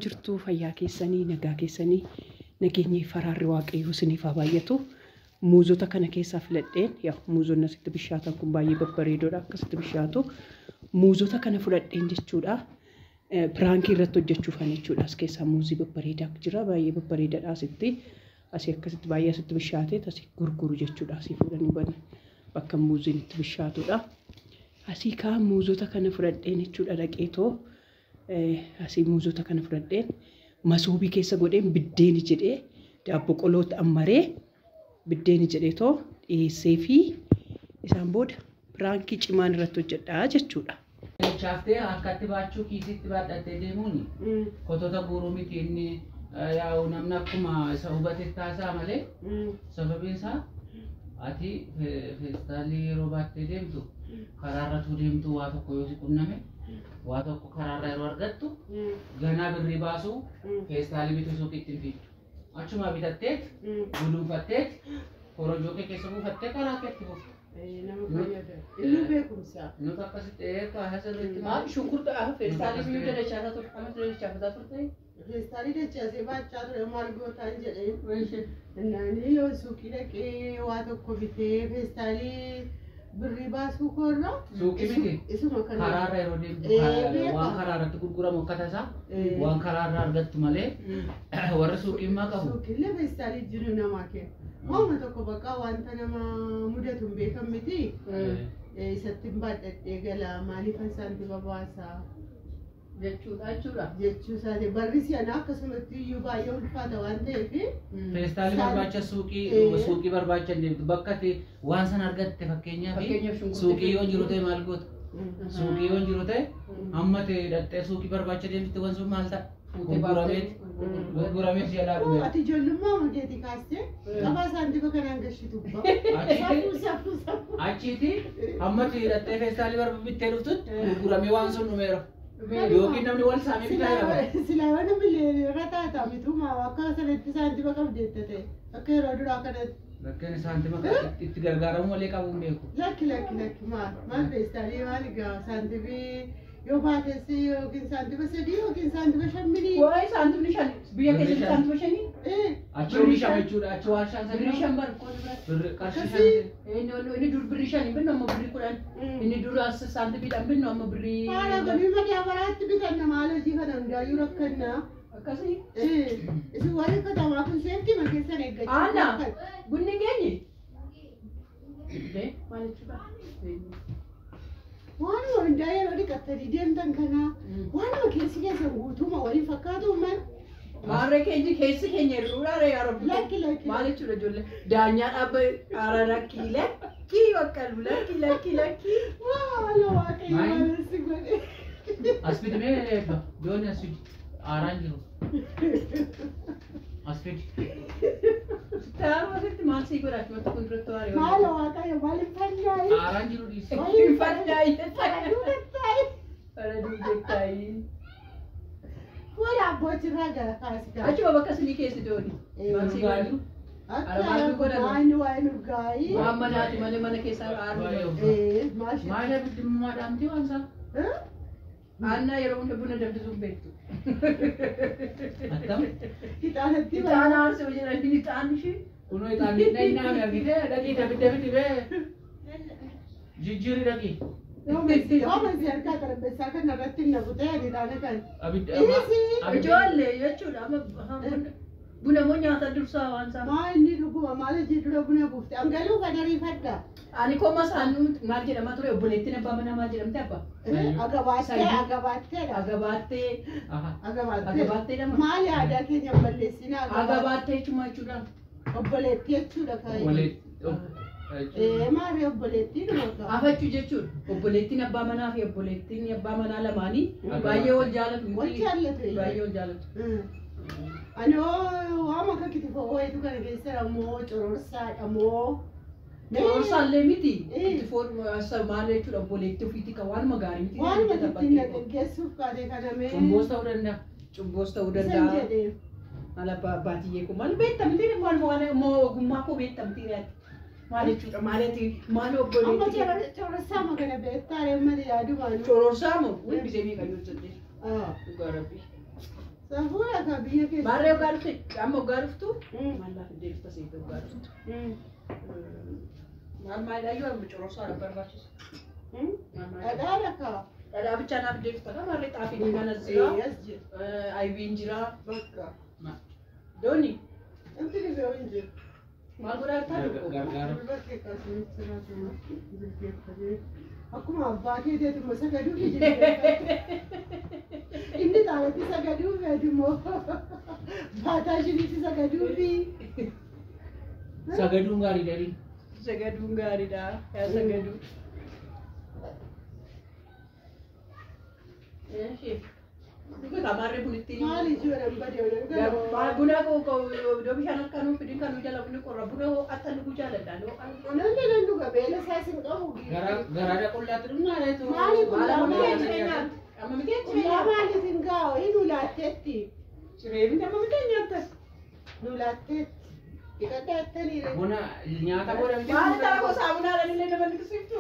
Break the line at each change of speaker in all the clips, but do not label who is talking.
Jirtuu fayyaa keessanii, nagaa keessanii, nageenyi faraarri waaqayyoo isiniif haa baay'atu. Muuzota kana keessaa filadheen, yaa muuzonni asitti bishaatan kun baay'ee babbareedoodha, akkasitti bishaatu. Muuzota kana fudhadheen jechuudha. Piraankii irratti hojjechuufan jechuudha. As keessaa muuzii babbareedaa jira, baay'ee babbareedaadha asitti. Asii akkasitti baay'ee asitti bishaatee asii gurguru jechuudha. Asii fuudhanii bakka muuziin itti bishaatudha. Asii kaa muuzota kana fudhadheen jechuudha dhaqeetoo. Asii muuzota kana fudhadheen masoobii keessa godheen biddeeni jedhee daabboo qolootti ammaree biddeeni jedheetoo dhiyeessee fi isaan booda piraankii cimaan irratti hojjedhaa jechuudha.
Dachaaftee harkatti baachuu kiisitti baadhattee deemuun kotota guuruu miti inni yaa'u namni akkuma isa hubate taasaa malee sababiin isaa ati feestaalii yeroo baattee deemtu karaarra deemtu waa tokko yoo si qunname waa tokko karaarra yeroo argattu ganaa birrii baasuu feestaalii bituu suuqiitti hin fiigdu. Achuma bitatteet guduunfatteet korojoo kee keessa buufattee karaa keetti fufta.
Nama fayyada. Inni beekumsa.
Nuti akkasitti eegaa sirriitti
Maal shunkurtaa feestaalii biyyuu dadachaasaa turte amma dadachaafataa turte.
Feestaalii dachaasee baachaa ture maal gootaan jedheen. Innaanii yoo suuqii dhaqee waa tokko bitee feestaalii birrii baasuu koorra.
Suuqii miti.
Isuma kana.
Karaarra yeroo deemtu waan karaarratti gurguramu akka tasaa waan karaarra argattu malee warra suuqii immoo qabu.
Suuqiillee feestaalii jiru namaa kenna. Waanuma tokko bakka wanta nama mudatu hin beekan miti. Isatti hin baadhadhee gala maaliif saantima baasaa
jechuudha jechuudha.
Jechuu isaati. Barri si'anaa akkasumatti iyyuu baay'ee ulfaata waan ta'eef.
Feestaalii barbaacha suuqii suuqii barbaacha hin deemtu bakka ati waan sana argatte fakkeenyaaf suuqii yoo jiru ta'e maal goota? Suuqii yoo jiru ta'e amma ta'e hidhattee suuqii barbaacha deemte waan sun maal ta'a? Gurguramee si jalaa dhume.
Ati ijoollummaa mageetii kaastee qabaa saantima kanaan gashitu. Safuu safuu safuu.
Achiiti amma ta'e hidhattee feestaalii bittee dhuftutti gurguramee waan sun dhumeera. Yookiin namni wal saamee bitaa jira.
Silaa mana miliyoonera taata mituma akka sanatti saantima qabdeetta ta'e akka yeroo duraa kanatti.
Bakkeen saantima itti gargaaramu malee qabu hin beeku.
Lakki lakki lakki maal maal feestaalii maal egaa saantimii yoo baates yookiin saantima 3 yookiin saantima 5 milii.
Waa'ee saantimni 5 biyya keessatti saantima 5?
Achi oomishama jechuudha achi warshaan
Birrii
sadii.
5 bara qola biratti.
Qarshii 5.
Inni dur birrii 5 binnu amma birrii 10. Inni dur as saantimiidhaan binnu amma birrii.
Haala godhii madaabaraatti bitanna maal hojii kana hundaayyuu rakkanna.
Akkasii.
Isin warri katamaa kun seeftii ma keessan eeggachuu.
Aanna bunni geenye. Maal jechuudha?
Waanuma hundaa yeroo dhiqattanii deemtan kana waanuma keessi keessan guutuuma waliin fakkaatu man.
Maarree keenya keessi keenya hir'uudhaan yaa Rabbi.
Lakki lakki.
Maal jechuudha ijoollee daanyaa dhaabba haara lakkii lakkii bakka lakkii lakkii lakkii.
Maalo waaqayyo maal si godhe.
As fidi mee eebba dooni as fidi aaraan jiru. As fidi.
Taa'aa asitti maal sii godha achumatti kun duratti waaree.
Maalo waaqayyo maal hin fannaayi.
Aaraan jiru dhiisi.
Hin fannaayi.
Faraduu gattaayi.
Faraduu gattaayi.
Fuula abbootirraa gara kaasi gaa.
Achuma bakka isinii keessi dooni. Maal sii godhu?
Akka waan waa'ee nurgaayi.
Waan manaati malee mana keessaa aaruu.
Maal
Maal abiddummaa dhaamtii waan isaa?
Aanna yeroo hunda buna danfisuun beektu.
Attam.
Ixaanatti
Ixaana aarsee jedhanii ixaan ishee.
Kunoo ixaanni dhahinnaame argitee dhaqii abidda fidi bee. Jijjiirri dhaqii.
Yooma si harkaa xarapheessaa kana irratti hin naqu ta'e ani ixaana kan.
Abidda.
Ijoollee jechuudha amma buna moo nyaata dursaa waan isaa.
Maa inni dhuguma maal hojii dura buna buufte angaluu kan ariifadha.
Ani koma saanuu maal jedhamaa ture obboleettiin abbaa manaa maal jedhamte abbaa?
Agabaattee agabaatteedha.
Agabaattee.
Agabaattee.
Agabaattee lama.
Maali aadaa keenya balleessinaa
Agabaattee jechuun jechuudha.
Obboleettii jechuudha kan. Maali obboleettii dhuma.
Afachuu jechuudha. Obboleettiin abbaa manaa fi obboleettiin abbaa manaa lamaanii baay'ee wal jaalatu.
Wal jaallatu.
Baay'ee wal jaalatu.
Ani waan akka kitifoo wayitu kana keessa moo cororsaadha moo.
Cororsaallee miti. Kitifoon maal jechuudha obboleettii ofiitii kan waanuma gaarii miti.
Waanuma ittiin dhaggeessuuf kaatee kana mee.
Cumboos ta'uu danda'a.
Cumboos ta'uu
Isan
danda'a.
jedhee.
Maal abbaa baatiyyee kun maal beektamtii maal waan ogummaa koo beektamtii reeti. Maal jechuudha maal ati maal
Amma
obboleettii.
cororsaa magana beektaa reemma yaadumaan.
Cororsaa moo wani bisee meeqa yoo jedhee. Dhugaa rabbi.
Safuudha ka biyya keessa.
Maarree ogaa dhufte amma ogaa dhuftu maal laaf iddee dhufta seete ogaa dhuftu. Maal maal amma cororsaa dha barbaachisu.
Dhadhaadha ka.
Dhadhaa bichaa naaf iddee dhufta ka maarree xaafiin kanas jira.
As jira.
Aybiin jira.
Bakka.
Dooni
Wanti dhibee hin jiru.
maal godhaa jirtaa tokko?
Gargaara.
Bakka akkasumatti jiraatuma bilbeeffatee. Akkuma abbaa keetiituma sagaduu fi jilbeeffate. Inni xaawatti sagaduu fi immoo baataa shiniitti sagaduu fi.
Sagaduun gaarii darii.
Sagaduun gaariidha. Yaa sagaduu. Dhuga maarree bunittiin.
Maali ijoolleen badee waliin galoo.
Buna iddoo bishaan akka nuuf fidin kan nu jala bunni qorra buna ho'atta dhuguu jaaladha.
Namni nan dhuga beela isaas hin qabu.
Garaadha qullaatti dhumnaa reetu.
Maali qullaa
Amma miti achi
Qullaa maaliitiin gaa'o hin ulaatteetti.
Ciree miti amma miti nyaattas.
Nulaatteetti. Dhiqadhaattanii.
Buna nyaata booda miti.
Maali ta'a koo saamunaadhaan illee nama liqisiiftu?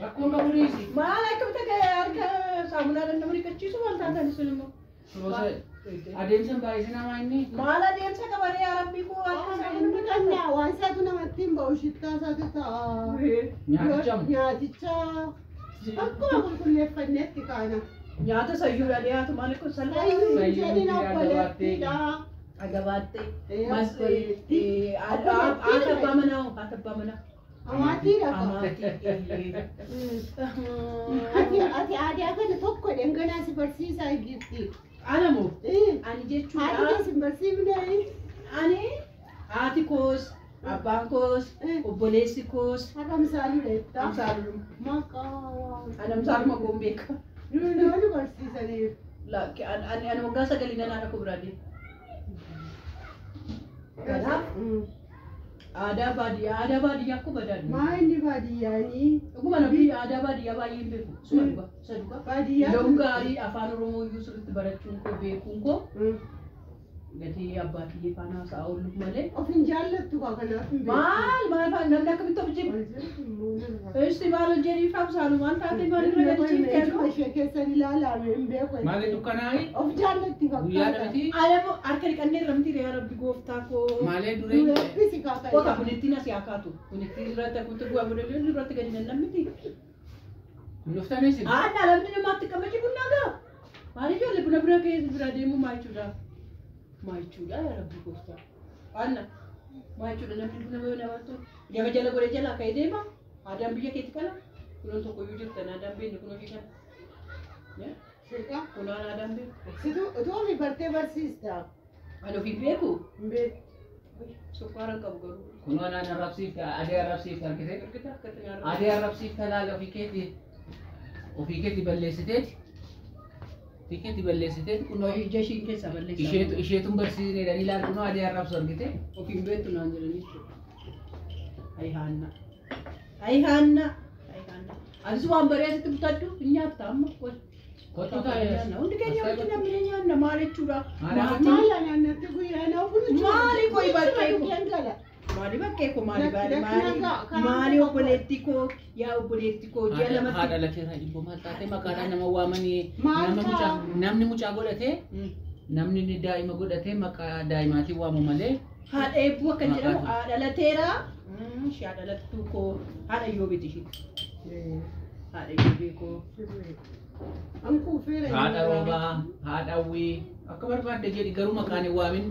Rakkoon qabu dhiisi.
Maal akkamitti akka harka saamunaadhaan nama dhiqachiisu maal taatan isin immoo?
Adeemsa baay'isee namaa inni.
Maal adeemsa qabaree yaa rabbii koo harka
Inni qannaa waan isaatu namatti hin ba'u shittaa isaatu ta'a.
Nyaatichamu.
Nyaaticha akkuma qulqulleeffanneetti kaana.
Nyaata sayyuudha dhiyaatu maal kun salphaa.
Sayyuu jedhin obboleettiidha.
Agabaattee.
Obboleettii.
Haati abbaa manaa hoo haati abbaa manaa.
Amaatiidha.
Amaatii.
Ati ati aadaa kana tokko dhanganaa si barsiisaa jirti.
Ana moo? Ani
Haati
jechuudha.
keessa hin barsiifne.
Ani haati koos, abbaan koos, obboleessi koos.
Haramsaaluu dha.
Amsaaluma.
Maqaa.
Ani amsaaluma koon beeka.
Nuuni nu barsiisaniif.
Lakki ani ani waggaa sagalii nan haadha koo biraa deema. Kanaaf aadaa baadiyyaa akkuma badaa
Maa inni baadiyyaanii.
Dhuguma namni aadaa baadiyyaa baay'ee hin beeku. Suma dhuga. Isa dhuga.
Baadiyyaa.
Loon gaarii afaan Oromoo iyyuu sirriitti barachuun koo beekuun koo gatii abbaa kiyyee faana haasa'aa oolluuf malee.
Of hin jaallattu kaa kanaaf hin beeku.
Maal maal faana namni akkamitti of jibba? Eessi maal hojjetanii faamsaalu maal taate maal irra gadi ciifte
Ijuma ishee keessan ilaalame hin beeku.
Maali dukkanaayi?
Of jaallatti
Guyyaa
fakkaata.
miti.
Alamu harka dhiqannee irra miti yaa rabbi gooftaa koo.
Maalee duree.
Dureeffisi kaa
Qofa
kana.
bunittiin asii haa kaatu. Bunittiin irratti akkamitti bu'aa godhanii irratti gadi nannamiti.
Hin dhuftanis.
Aanna lamni namaatti qamachi bunnaa gaa. Maal ijoollee buna bira keessa bira deemu maa jechuudha? Maa jechuudha yaa rabbi gooftaa. Aanna maa jechuudha namni buna bira namaatti gama jala godhee jalaa ka'ee deema. Aadaan biyya keetti kana kunuun tokkoyyuu jirtan aadaan beekne kun ofii kana.
Siqa.
Kunaan aadaan beeku.
Situ utuu ofii bartee barsiista.
Ani ofii beeku.
Hin beeku.
Sukkaara hin qabu garuu.
Kunoo naan arrabsiifte adee arrabsiifte argite.
Argita akka itti nyaarra.
Adee arrabsiifte laala ofii keetti ofii keetti balleessiteeti. Ofii keetti balleessiteeti kunoo
Ija ishiin keessaa balleessaa.
isheetu isheetu barsiisne jedhanii laal kunoo adee arrabsu argite.
Ofiin beektu naan jedhanii jechuudha. Ayi haanna. Ayi haanna. Ayi haanna. Anis waan baree asitti bitadhu hin nyaatta amma.
Kottu taa'ee.
Hundi keenya wajjin namni nyaanna maal jechuudha?
Maal
Maatiin
Maal naannatti guyyaa na bulu.
Maali koi bakkee ko?
Bukkeen gala.
Maali bakkee koo maali baali maali maali obboleetti koo yaa obboleetti koo ji'a lamatti.
Haadha lateeraa dhibboo maal taatee maqaadhaan nama waamanii
Maal
nama mucaa
ta'a?
namni mucaa godhatee namni inni daa'ima godhatee maqaa daa'imaatiin waamu malee
Haadha eebbuu akkan jedhamu haadha lateeraa. Ishee haadha lattuu koo haadha yoobeeti ishee. Haadha yoobee koo.
An kuufeera.
haadha roobaa haadha hawwii akka barbaadde jedhi garuu maqaan hin waamin.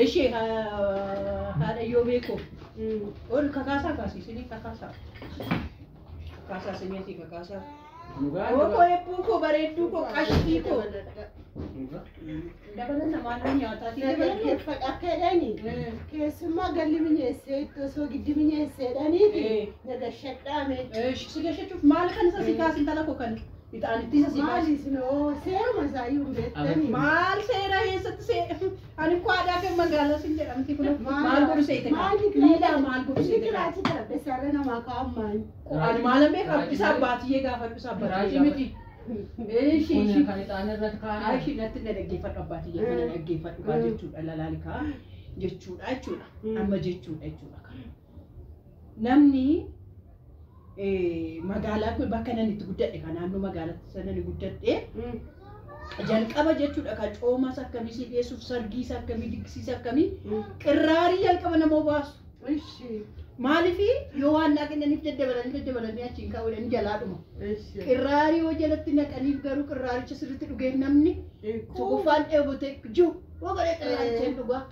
Ishee haadha yoobee koo. Ol kakaasaa kaasisinii kakaasaa. Kakaasaa sineetii kakaasaa.
Dhugaa
Koo eebbuu koo bareedduu koo qashtii koo.
dhugaa.
Dabalan namaan nyaataatii dabalan.
Dhaggeeffadha akka jedhani keessummaa galli minyeessee ittoo soo giddi minyeesseedhaniiti nagashadhaame.
Si gashachuuf maal kan isa si kaasin tala koo kan ixaanitti isa si kaasin.
Maali isinoo seeruma isaayyuu hin beektanii.
Maal seera eessatti see ani koo aadaa kan magaalaa sin jedhamti kun maal godhu seete miidhaa maal godhu
Inni
seete
kiraachi tarabbeessaarra namaa kaa'ammaan.
ani maal beekaa isa abbaatiyyee gaafadhu isa
Raajii
abbaatiyyee
miti.
Eeshi
Kun
ishi
kan ixaana irratti kaa'an.
Aishi natti na dhaggeeffadhu abbaatiyyee kana dhaggeeffadhu kaa jechuudha lalaali kaa jechuudha jechuudha amma jechuudha jechuudha namni magaalaa kun bakka nan itti guddadhe kan naannoo magaalaatti sanan guddadhe Jalqaba jechuudha kan coomas akkamii si dhiyeessuuf sargiis akkamii diggisiis akkamii qirraarii jalqaba nama baasu. Maaliif yoo waan naqaniif daddabalanii daddabalanii achiin kaa'uudhaan jalaadhuma. Qirraarii yoo jalatti naqaniif garuu qirraaricha sirriitti dhugee namni tokkoffaan dheebotee jiru yoo godhee qirraaricha dhugaa.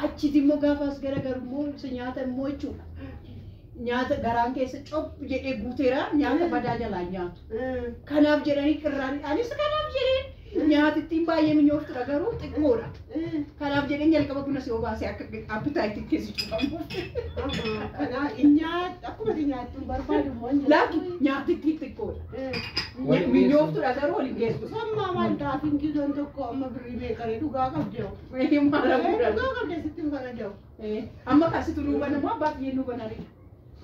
Achiti immoo gaafa as garagaru immoo isa nyaata immoo jechuudha. Nyaata garaan keessa coph jedhee guuteera nyaata badaa jalaa nyaatu. Kanaaf jedhanii qirraarii anis kanaaf jedhee nyaatittiin baay'ee minyooftudha garuu xiqqoodha. Kanaaf jedheen jalqaba buna si obaasee akka appitaayitii keessa cufamuuf.
Akkuma nyaattu barbaadu immoo
Laaki nyaatittiin xiqqoodha. Minyooftudha garuu waliin geessu.
Sammaa maal xaafiin kiiloon tokko amma birrii meeqaree dhugaa qabdee.
Maal hafuudhaan.
Dhugaa qabdee sitti hin fayyadamu.
Amma kaasitu nuu banamu abbaa kiyyee nuu bananii.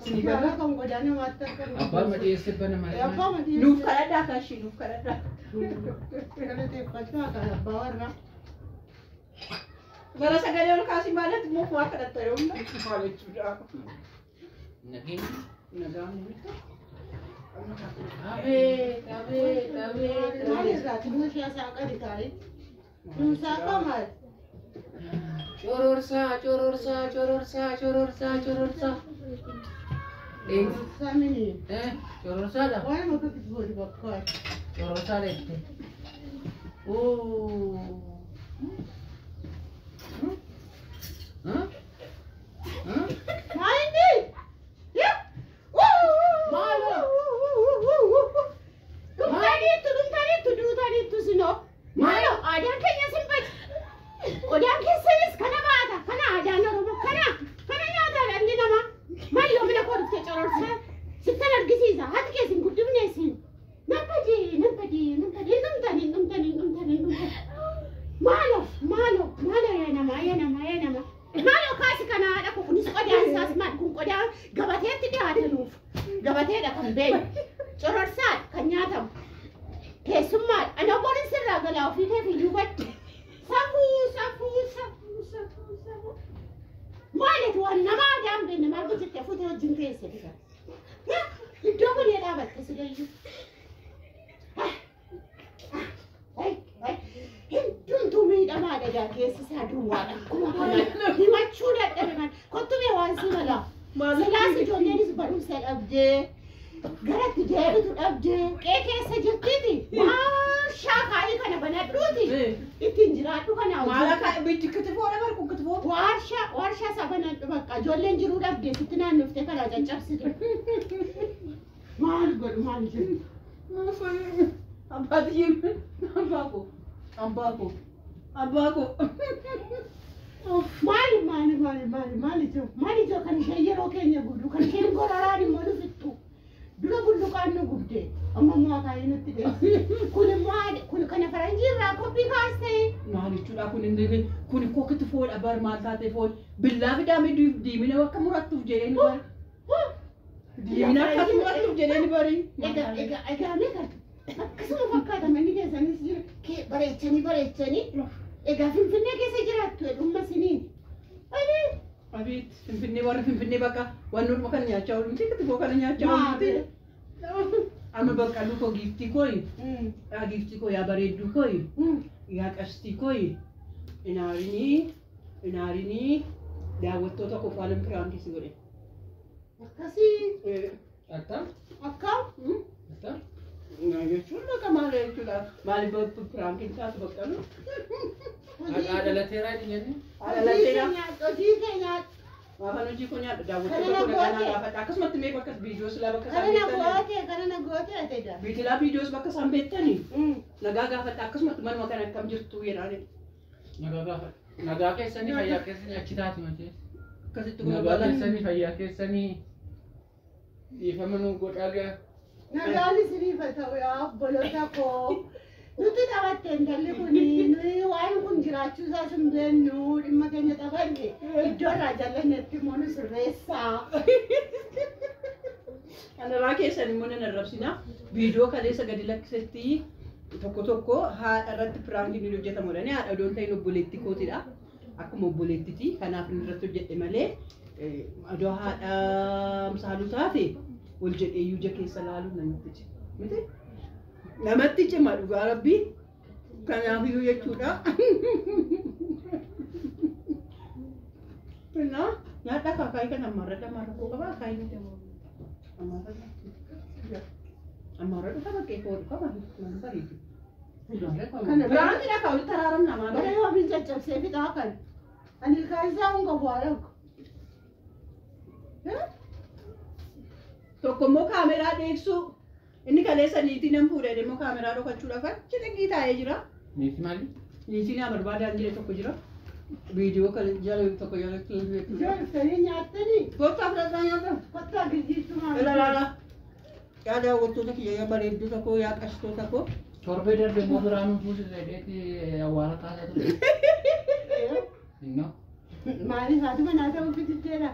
Sinii bana.
Kan godaa namaatti akka
Abbaan madeesse bana malee.
Abbaa madeesse.
Nuuf kadhadhaa kaashii nuuf kadhadhaa.
Galateeffachaa kan abbaa warraa.
Bara sagalee ol kaasii maalet immoo waa kadhatta yoo hunda maal jechuudha.
Nageenya.
Nagaan nuti.
Abeet abeet abeet.
Maal irraa xinnoo ishee saaqani taa'e? Nuun saaqa maal?
Cororsaa cororsaa cororsaa cororsaa cororsaa.
Samini.
Cororsaadha.
Waan akka kitbooti bakka.
Cororsaadha jette. Oo.
Maayini?
Maalo?
Dhumtaniittu dhumtaniittu duutaniittu sinoo. Maalo aadaan keenya sin badi. Odaan keessanis kana baata. Kana aadaan Oromoo kana kana nyaata dhalli namaa. Maal yoo mana koo dhuftee cororsaa sittan argisiisa. Haati keessa hin guddifne isin. Nan badii nan badii nan badii dhumtanii dhumtanii dhumtanii dhumtanii. Maalo maalo maalo yaa namaa yaa namaa yaa namaa. Maalo kaasi kana haadha koo kunis qodaan isaas maal kun qodaa gabateetti dhiyaate nuuf. Gabateedha kan beeku. Cororsaadha kan nyaatamu. Keessummaadha. Ana obboon sirraa galaa ofii keef iyyuu badde. Safuu safuu safuu safuu safuu. Maaliif waan nama aadaan beekne maal gochuutti fuutee wajjin teesse dha. Iddoo kun dhaabatte sigayyuu. Hundumtuu miidhamaadha gaa keessi isaa duwwaadha. Akkuma kana himachuu dadhabe maal kottu mee waan si malaa. Silaas ijoolleenis barumsa dhabdee garatti deebitu dhabdee qe'ee keessa jirtiiti. Warshaa kaayii kana banadhuuti. Ittiin jiraadhu kana
Maal akka biddi kitifoodha bar kun kitifoo.
Warshaa warshaa isaa banadhu bakka ijoolleen jiruu dhabdee sitti naannoftee karaa caccabsite. Maal godhu maal jiru?
Abbaa kiyyee abbaa koo abbaa koo abbaa koo.
Maali maali maali maali maali jiru maali jiru kan isheen yeroo keenya gubdu kan isheen gororaan immoo nu fixxu dura bulluqaan nu gubde amma immoo akaayii nutti deessi kun immoo kun kana faranjii irraa koppii kaastee.
Maal jechuudha kun inni kun koo kitifoodha bar maal taatee foon billaa fidaamee diimina akka murattuuf jedhee ni bari. Diimina akkas murattuuf jedhee ni bari.
Egaa egaa egaa meeqa akkasuma fakkaata manni keessanis jira bareechanii bareechanii egaa Finfinnee keessa jiraattu dhumma siniin.
Abeet Finfinnee warra Finfinnee bakka waan dhuma kana nyaachaa oolu miti kitifoo kana nyaachaa oolu miti. Amma baqqaluu koo giiftii kooyi yaa giiftii koo yaa bareedduu kooyi yaa qastii kooyi inaarinii inaarinii daawwattoota koo faalan piraankii si godhe.
Akkasii
Attam?
akkam
Attam?
Jechuun bakka maal jechuudha maaliif piraankiin taatu baqqalu.
Haadha dhalateeraa jennee?
Hojii kee nyaadhu.
Maafaan hojii koo nyaadhu daawwattoota koo nagaa gaafadha akkasumatti mee bakka viidiyoo silaa bakka isaan
Kana na
beektanii.
gootee kana na gootee ati daa.
Biitilaa viidiyoos bakka isaan beektanii nagaa gaafadha akkasumatti manuma kana akkam jirtu jedhaan
Nagaa gaafadha. Nagaa keessanii fayyaa keessanii achi taati malee.
akkasitti
Nagaa keessanii fayyaa keessanii dhiifama nu godhaa gaa.
Nagaan isiniif haa ta'u yaa obboloota koo. Nuti taphatte intalli kuni nuyi waan kun jiraachuu isaas hin beeknu dhimma keenya taphanne iddoo irraa jallannetti immoo nu sirreessaa.
Kanarraa keessan immoo nan arrabsina. Viidiyoo kaleessa gadi lakkisetti tokko tokko haadha irratti piraankiin ni hojjetamu jedhanii haadha odoon ta'in obboleettii kootidha. Akkuma obboleettiti kanaaf inni irratti hojjedhe malee odoo haadha amsaaluu taate wal jedhee iyyuu ija keessa laalu namatti cima. Miti? Namatti cima dhugaa rabbii. Kanaafiyyuu jechuudha. Innaa nyaadhaa akaakaayii kana ammaarradha ammaarra koo qaba akaayii miti ammaarradha. Ammaarradha qaba qeefoo qaba maal bareedu.
Kana
Biraanti dhakaa walitti araaramna
Bara
maal.
yoo ofiin caccabsee fixaa kan. Ani ilkaan isaa hun qabu haadha ko.
Tokko immoo kaameraa dheeksuu inni kaleessa niitii nan fuudhee immoo kaameraa dhokachuudhaaf achi xiqqii taa'ee jira.
Niiti maali?
Niitii naa barbaadaan jire tokko jira. Viidiyoo kan jala tokko jalatti
Ijoo dhuftanii nyaattanii
Gooftaa fudhataa nyaata.
kottaa girjiitu maal.
Ilaala. Yaa daawwattoota kiyya yaa bareeddota koo yaa qashtoota koo.
Torbee darbe immoo Biraanuun fuusisa jedheeti awwaara kaasaa ture. Innoo.
Maaliif haati manaa ta'uu fititteedha.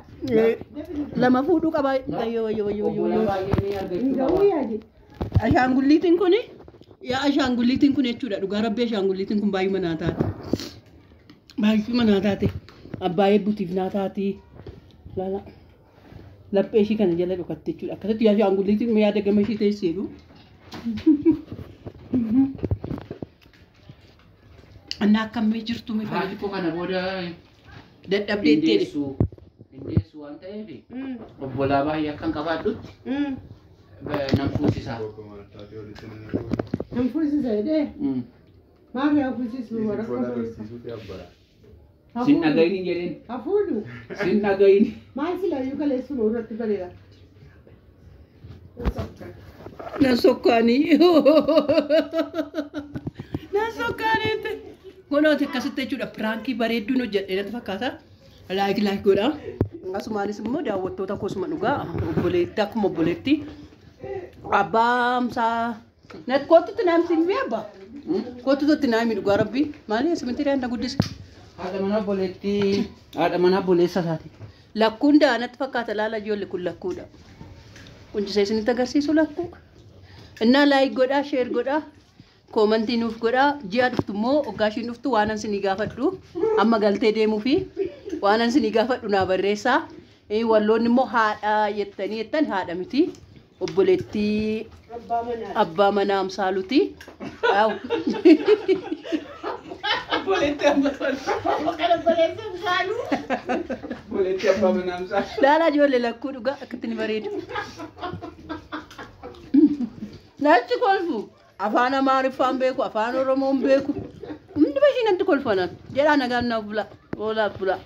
Lama fuudhuu qaba. Wayyoo wayyoo wayyoo
Obbolaa
wayyoo.
baay'ee ni argachuu
Hin ga'uu
qaba.
yaadi.
Ashaangulliitiin kuni yaa ashaangulliitiin kun jechuudha dhugaa rabbii ashaangulliitiin kun baay'uma naa taate. Baay'uma naa taate. Abbaa eebbutiif naa taati. Laala. Laphee ishii kana jala dhokatte jechuudha. Akkasitti yaa ashaangulliitiin yaada gama ishii teesseedhu. Annaa akkamii jirtu mi
Haati koo kana booda
dadhabdee itteedhe.
hindeessu hindeessu waan ta'eef obbolaa baay'ee akkan qabaadhutti nan fuusisa.
Hin fuusisa jedhee. Maal yaa fuusisu warra
Sin dhagayin hin jedhin.
Hafuudhu.
Sin dhagayin.
Maal silaayyuu kaleessuma irratti bareeda.
Na sokkaanii. Na sokkaaniitti. Kunooti akkasitti jechuudha piraankii bareedduun hojjedhe natti fakkaata. Like like godha. Akkasumaanis immoo daawwattoota kosuma dhugaa obboleetti akkuma obboleetti. Abbaamsaa. Natti kootutti naam siin abbaa. Kootutti naami dhugaa rabbii. Maali asitti na guddise.
Haadha mana obboleettii haadha mana obboleessa isaati.
Lakkuun daa natti fakkaata laala ijoolli kun lakkuudha. Quncisa isinitti agarsiisu lakkuu. Innaa like godhaa, share godhaa, koomantii nuuf godhaa. Ji'a dhuftu immoo hoggaa ishiin dhuftu waan an isinii gaafadhu amma galtee deemuu fi waan an isinii gaafadhu naa barreessaa. Walloonni immoo haadha jettanii jettan haadha miti. Obboleettii
Abbaa manaa.
abbaa manaa Amsaaluti. Waaw.
Obboleettii abbaa manaa.
Kan obboleessa Amsaaluu.
Obboleettii abbaa manaa Amsaaluu.
Laalaa ijoollee lakkuu dhugaa akkatti ni bareedu. Natti kolfu. Afaan Amaariffaan beeku, afaan Oromoon beeku. Hundi bashii natti kolfanan. Jedhaa nagaan naaf bula. Oolaaf bula.